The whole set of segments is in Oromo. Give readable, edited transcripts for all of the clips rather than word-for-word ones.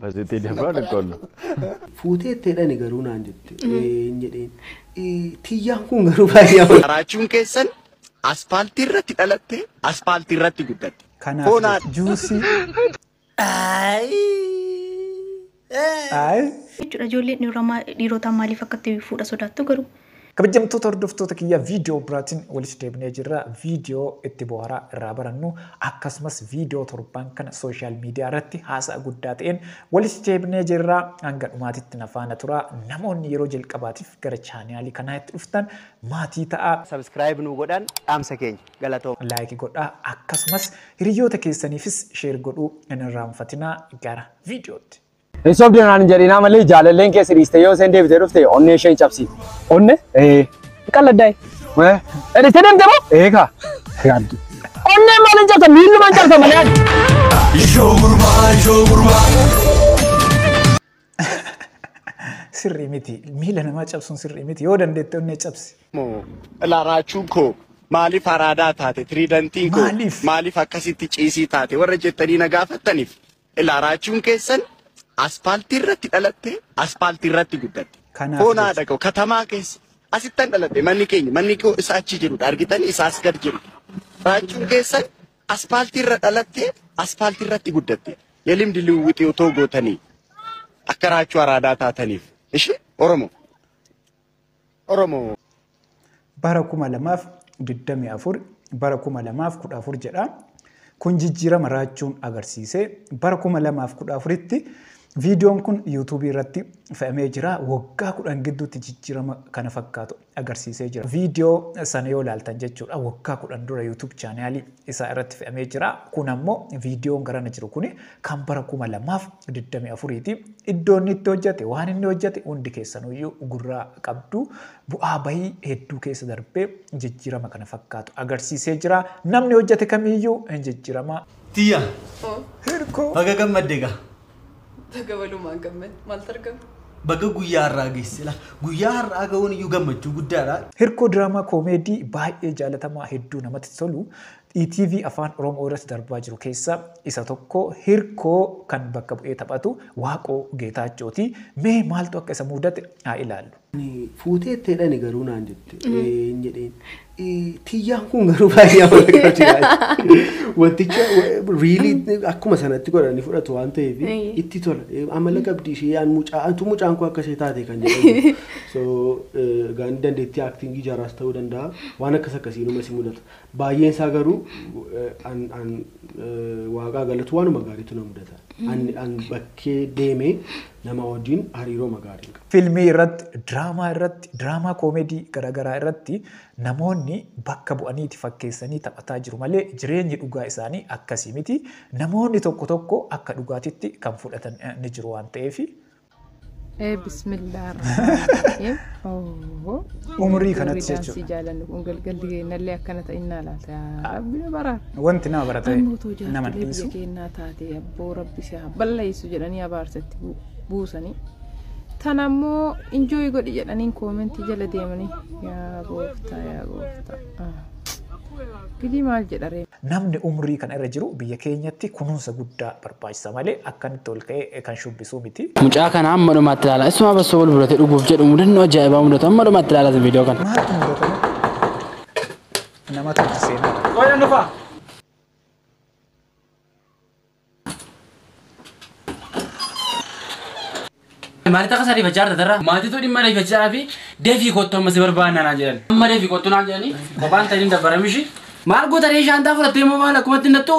Basitti dabalu kollu. Fuutee itti hidhani garuu naan jette. Hin jedheen. Tiyyaan kun garuu baay'ee. Raachuun keessan aspaaltii irratti dhalatte, aspaaltii irratti guddatte. Kanaaf juusii. Ayi. Jechuudha ijoolleen dhiirotaa maaliif akka itti fuudha sodaattu garuu. Kabajamtoota hordoftoota kiyyaa viidiyoo biraatiin walitti deebinee jirra. Viidiyoo itti bohaaraa irraa barannu akkasumas viidiyoo torban kana sooshaal miidiyaa irratti haasa'a guddaa ta'een walitti deebinee jirra. Hanga dhumaatitti na faana tura. Namoonni yeroo jalqabaatiif gara chaanaalii kanaa itti dhuftan maatii ta'aa. Subscribe nu godhan dhaamsa keenya galatooma. Laayikii godhaa akkasumas hiriyoota keessaniifis sheer godhuu hin irraanfatinaa gara viidiyootti. Hin sobdee naan hin jedhinaa malee jaalalleen keessa dhiiste yoo isheen deebitee dhufte onnee isheen cabsiiti. Onne? Ee. Qalladdaa'e. Dhiistee deemte moo? Ee kaa. Onnee maal hin cabsa miilluma hin cabsa malee. Sirrii miti. Miila namaa cabsuun sirrii miti. Yoo dandeette onnee cabsi. Ilaa raachuun koo maaliif araadaa taate tiriidantiin koo Maaliif? maaliif akkasitti ciisii taate warra jettanii na gaafattaniif ilaa raachuun keessan aspaaltii irratti dhalatte, aspaaltii irratti guddatte. Kanaaf Foon haadha koo katamaa keessa asittan dhaladhe manni keenya manni koo isa achi jirudha argitanii isa as gad jirudha. Raachuun keessan aspaaltii irra dhalatte, aspaaltii irratti guddatte. Yelimdi liwwixii otoo gootanii akka raachuu araadaa taataniif. Ishee Oromoo. Oromoo. Bara 2024 bara 2014 jedha. Kun jijjiirama raachuun agarsiise. Bara 2014tti viidiyoon kun yuutuubii irratti fe'amee jira. Waggaa 10 gidduutti jijjiirama kana fakkaatu agarsiisee jira. Viidiyoo sana yoo ilaaltan jechuudha. Waggaa 10 dura yuutuub chaanaalii isaa irratti fe'amee jira. Kun ammoo viidiyoon garana jiru kuni kan bara 2024ti. Iddoo inni itti hojjete waan inni hojjete hundi keessanuyyuu gurraa qabdu. Bu'aa bahii hedduu keessa darbee jijjiirama kana fakkaatu agarsiisee jira. Namni hojjete kamiyyuu hin jijjiirama. Tiyya. Hirkoo. Baga gammadde egaa. Baga walumaan gammadde. Maaltu argama? Baga guyyaa har'aa geesse la. Guyyaa har'aa ga'uun iyyuu gammachuu guddaadha. Hirkoo diraamaa koomeedii baay'ee jaalatamaa hedduu namatti tolu ETV Afaan Oromoo irratti darbaa jiru keessaa isa tokko Hirkoo kan bakka bu'ee taphatu Waaqoo Geetaachooti. Mee maaltu akka isa mudate haa ilaallu. Fuutee itti hidhani garuu naan jette. Hin jedheen. Tiyyaan kun garuu baay'ee amala qabdi. Wanticha riilii akkuma sanatti godhanii fudhatu waan ta'eef itti tola. Amala qabdi ishee yaan mucaa antu mucaan kun akka ishee taate kan jedhamu. So gaanii dandeettii aaktingii jaaraas ta'uu danda'a. Waan akkas akkasii numa si mudata. Baay'een isaa garuu an waaqaa galatu waanuma gaariitu na mudata. An bakkee deemee nama wajjin hariiroo gaarii qaba. Fiilmii irratti, diraamaa irratti, diraamaa koomeedii garaagaraa irratti namoonni bakka bu'aniiti fakkeessanii taphataa jiru malee jireenyi dhugaa isaanii akkasii miti. Namoonni tokko tokko akka dhugaatitti kan fudhatan ni jiru waan ta'eef. Bismillahirrahmanirrahim. Umurii kanatti Umurii jechuudha. Jaalannu kun galgalli keenyallee akkana ta'innaa laata. Rabbi nu bara. Wanti nama barate Amma otoo nama jaartolee dhiisu. biyya keenyaa taate abboo rabbi si haa balleessu jedhanii abaarsatti buusanii. Tana ammoo enjoy godhi jedhanii koomentii jala deemanii. Yaa gooftaa yaa gooftaa. Gidii maal jedha ree? Namni umurii kana irra jiru biyya keenyatti kunuunsa guddaa barbaachisa malee akkanitti ol ka'ee kan shubbisuu miti. Mucaa kana amma dhumaatti ilaala. Isuma bassoo bulbulatee dhuguuf jedhu mudannoo ajaa'ibaa mudatu amma dhumaatti ilaala viidiyoo kana. Maaltu mudata? Namatu itti seenaa. Qoyna dhufa. Maalitti akka sariifachaa jirta tarraa? Maatiitu dhimma ariifachaa fi deefii kottu amma si barbaadna naan jedhan. Amma deefii kottu naan jedhanii kophaan ta'anii dabbaramishi. Maal goota ree shaantaa fudhattee immoo maal akkumatti hin nattu?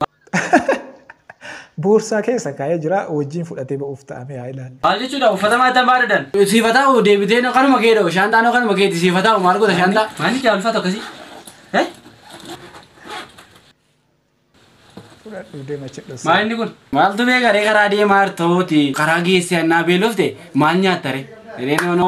Boorsaa keessa kaa'ee jira wajjin fudhatee ba'uuf ta'amee haa ilaallu. Maal jechuudha uffata maatii baadhadan. Siifataa deebitee kanuma kee dha'u shaantaan kanuma keeti siifataa maal goota shaantaa? Maal jaalfatu akkasii? Fudhadhu deema jedhu. Maal inni kun? Maaltu beeka ree karaa deemaa ta'uuti karaa geessee annaa beelofte maal nyaatta ree? Reen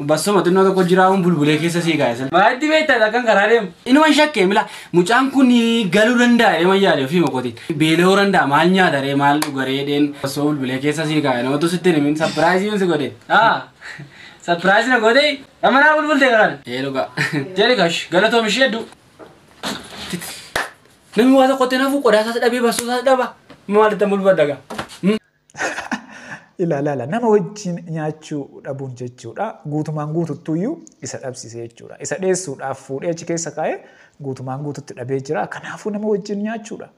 bassuma xinnoo tokko jiraa'uun bulbulee keessa sii kaa'e. Maalitti beektaa akkan karaa deemu? Inuma hin shakkee mila mucaan kun galuu danda'a deema yaade ofii makooti. Beela'uu danda'a maal nyaata ree maal dhuga ree dheen bassoo bulbulee keessa sii kaa'e namatu sitti himin sapiraayizii si godhe. Sapiraayizii na godhe nama naa bulbulte karaan. Ee dhugaa. Jedhi kash galatoom ishee hedduu. Namni waa tokkotti nafu qodaa isaas dhabee bassoo isaas dhaba. Maalitti bulbadha gaa? Ilaalaala nama wajjin nyaachuu dhabuun jechuudha. Guutumaan guututtuyyuu isa dhabsise jechuudha. Isa dheessuudhaaf fuudhee achi keessa kaa'ee guutumaan guututti dhabee jira. Kanaafuu nama wajjin nyaachuudha.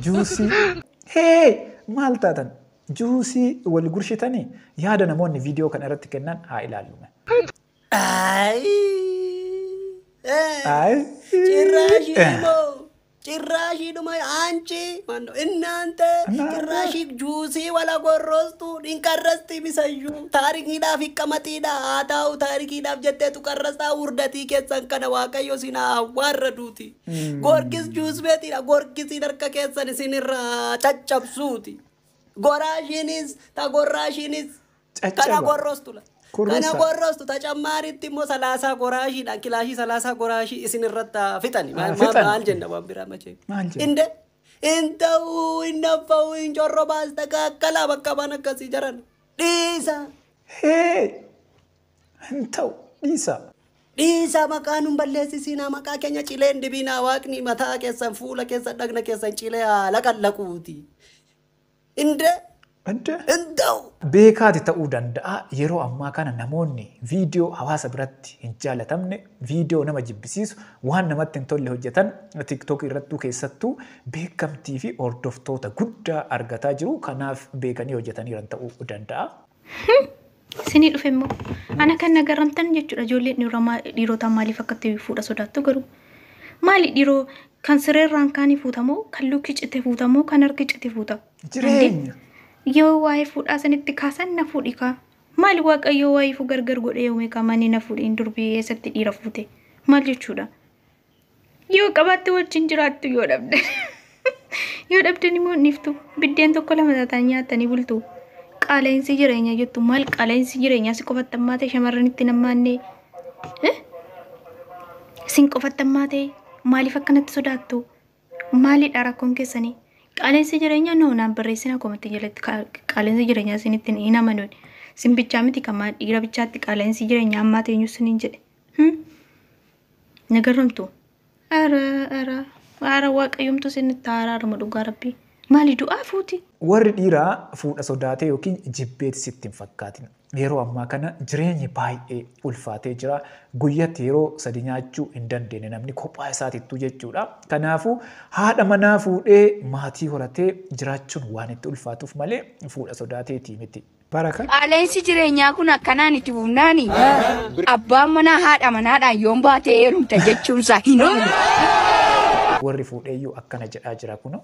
Juusii. Hee! Maal taatan? Juusii wal gurshitanii yaada namoonni viidiyoo kana irratti kennan haa ilaallu. ጭራሽ አንቺ እናንተ ጭራሽ ጁሲ ወላ ጎሮስቱ ድንቀረስቲ ሚሰዩ ታሪኪዳፍ ይቀመጢዳ አታው ታሪኪዳፍ ጀቴቱ ቀረስታ ውርደቲ ኬሰን ከነ ዋቀዮ ሲና አዋረዱቲ ጎርጊስ ጁስ ቤቲዳ ጎርጊስ ደርከ ኬሰን ሲንራ ጨጨብሱቲ ጎራሽኒስ ተጎራሽኒስ ከነ ጎሮስቱ ላ Kana gorrostu ተጨማሪtti immoo 30 goraashiidhaan kilaashii 30 goraashii isin irratti fixani. Maal jenna waan biraa machee. Inde inta'u innaffa'u incorro baastakaakala bakka baan akkasii jaran. Dhiisa. Hee! Inta'u dhiisa. Dhiisa maqaa nun balleessisinaa maqaa keenya cileen dibinaa waaqni mataa keessan fuula keessan dhagna keessan cilee haala qallaquuti. Inde. Beekaati ta'uu danda'a yeroo ammaa kana namoonni viidiyoo hawaasa biratti hin jaalatamne viidiyoo nama jibbisiisu waan namatti hin tolle hojjetan TikTok irrattuu keessattuu beekamtii fi hordoftoota guddaa argataa jiru. Kanaaf beekanii hojjetaniiran ta'uu danda'a. Sinii dhufe immoo ana kan nagaramtan jechuudha. Ijoolleen dhiirotaa maaliif akkatti fuudha sodaattu garuu maali dhiiroo kan sireerraan kaanii fuutamoo kan lukki cite fuutamoo kan harki cite fuuta? Jireenya. Yoo waa'ee fuudhaa sanitti kaasan na fuudhi kaa. Maali waaqayyoo waa'ee fuu gargar godhee yoomee kaa manni na fuudhiin durbii eessatti dhiira fuute? Maal jechuudha? Yoo qabaatte wajjin jiraattu yoo dhabde. Yoo dhabdan immoo niftu biddeen tokko lama taataan nyaatanii bultu. Qaala'insi jireenyaa jettu maal qaala'insi jireenyaa si qofatti ammaa ta'e shamarranitti nammaannee? Sin qofatti ammaa ta'e maaliif akkanatti sodaattu? Maalidha rakkoon keessanii? Qaala'insi jireenyaa noo naan barreessina koomatti jalatti qaala'insi jireenyaa isinitti hin amanuun. Sin bichaa miti kan dhiira bichaatti qaala'insi jireenyaa ammaa teenyu siniin jedhe. Nagarramtu. Ara ara ara waaqayyoomtu isinitti araarama dhugaa rabbii. Maali du'aa fuuti? Warri dhiiraa fuudha sodaatee yookiin jibbeeti sitti hin fakkaatin. Yeroo ammaa kana jireenyi baay'ee ulfaatee jira. Guyyatti yeroo sadi nyaachuu hin dandeenye namni kophaa isaatittuu jechuudha. Kanaafuu haadha manaa fuudhee maatii horatee jiraachuun waan itti ulfaatuuf malee fuudha sodaateetii miti. Qaala'insi jireenyaa kun akkanaan itti fufnaani abbaan manaa haadha manaadhaan yoon baatee heerumta jechuunsaa hin oolu. Warri fuudheeyyuu akkana jedhaa jira kunoo.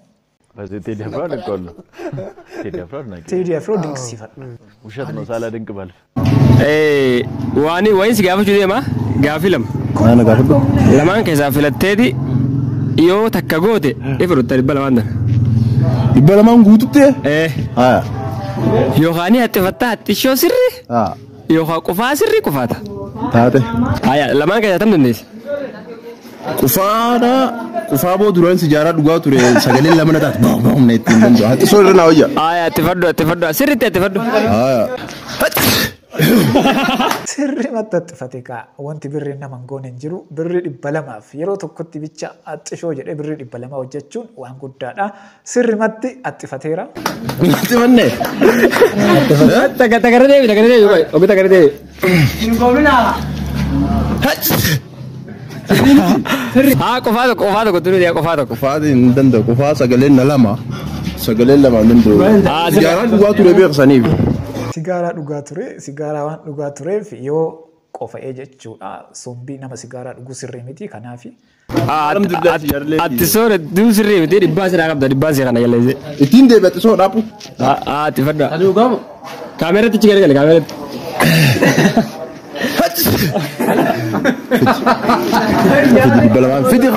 ቴዲ አፍሮ አደንቀዋለሁ። ቴዲ አፍሮ አድናቂ ቴዲ አፍሮ ድንቅ ሲፈር ውሸት ነው ሳላደንቅ ባልፍ Waan wayin si gaafachuu deema gaafii lama. Lamaan keessaa filatteeti yoo takka goote ifirutta 200 tana. 200 guututtee? Yookaan haxxifattaa haxxishoo sirri yookaan qufaa sirri qufaata. Taate. Lamaan keessaa tam dandeessi? Qufaadha. Qufaa boo duraan sijaaraa dhugaa ture sagaleen lama na taate bahu na ittiin danda'u. Haxxisoo irra naa wayya. Haxxifadhu haxxifadhu sirriitti haxxifadhu. Sirri haxxifate kaa wanti birriin nama hin goone hin jiru birri 200 yeroo tokkotti bicha haxxishoo jedhee birri 200 hojjechuun waan guddaadha. Sirrimatti haxxifateera. Haxxifanne. Tagarra deebi tagarra deebi ogi tagarra deebi. Haa qofaa tokko qofaa tokko tunu dhiyaa qofaa tokko. Qofaa hin danda'u qofaa sagaleen na lama sagaleen lama hin danda'u. Sigaaraa dhugaa ture beeksaniif. Sigaaraa dhugaa ture sigaaraa waan dhugaa tureef yoo qofa'ee jechuudha sombii nama sigaaraa dhuguu sirrii miti kanaafi. Ati soora duu sirrii miti dhibbaa siraa qabda dhibbaa siraa kana jalleessee. Ittiin deebi ati soora dhaabu. Ati fadhaa. Kaameeratti ichi garagale kaameeratti. Fidi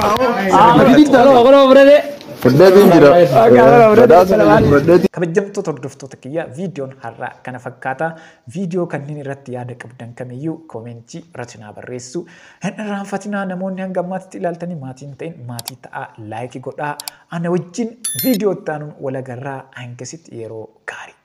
Kabajamtoota hordoftoota kiyyaa viidiyoon har'aa kana fakkaata. Viidiyoo kanneen irratti yaada qabdan kamiyyuu koomentii irratti naa barreessu. Hin irraanfatinaa namoonni hanga ammaatti ilaaltanii maatii hin ta'in maatii ta'aa laayikii godhaa. Ana wajjin viidiyoo itti aanuun wal agarraa hangasitti yeroo gaarii.